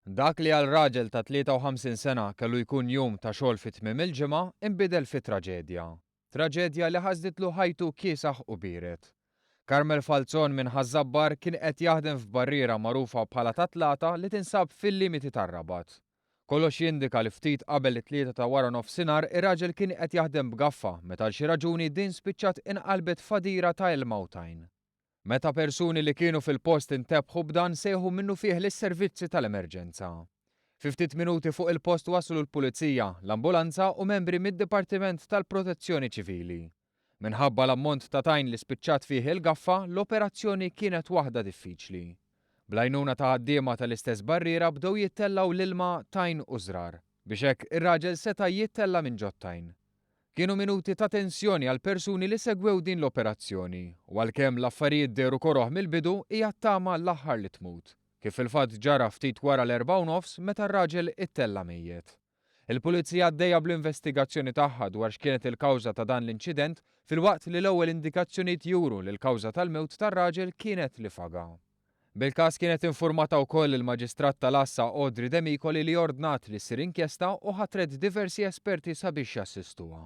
Dak li għal raġel ta' 53 sena kellu jkun jum ta' xogħol fi tmiem il-ġimgħa inbidel fi traġedja. Traġedja li ħasditlu ħajtu kiesaħ u biered. Carmel Falzon minn Ħaż-Żabbar kien qed jaħdem f'barriera magħrufa bħala Ta' Tlata li tinsab fil-limiti tar-Rabat. Kollox jindika li ftit qabel it-tlieta ta' wara nofsinhar ir-raġel kien qed jaħdem b'gaffa meta għal xi raġuni din spiċċat inqalbet f'għadira ta' ilma u tajn. Meta persuni li kienu fil-post intebħu b'dan sejħu minnufih lis-servizzi tal-emerġenza. Fi ftit minuti fuq il-post waslu l-Pulizija, l-ambulanza u membri mid-Dipartiment tal-Protezzjoni Ċivili. Minħabba l-ammont ta' tajn li spiċċat fih il-gaffa, l-operazzjoni kienet waħda diffiċli. Bl-għajnuna ta' ħaddiema tal-istess barriera bdew jittellgħu l-ilma, tajn u żrar, biex hekk ir-raġel seta' jittella' minn ġot-tajn. Kienu minuti ta' tensjoni għall-persuni li segwew din l-operazzjoni u għalkemm l-affarijiet dehru koroh mill-bidu hija t-tama l-aħħar li tmut, kif fil-fatt ġara ftit wara l-erbgħa u nofs meta r-raġel ittella' mejjet. Il-Pulizija għaddejja bl-investigazzjoni tagħha dwar x'kienet il-kawża ta' dan l-inċident filwaqt li l-ewwel indikazzjonijiet juru li l-kawża tal-mewt tar-raġel kienet li faga. Bil-każ kienet infurmata wkoll il-Maġistrat tal-Għassa Audrey Demicoli li ordnat li ssir inkjesta u ħatret diversi esperti sabiex jassistuha.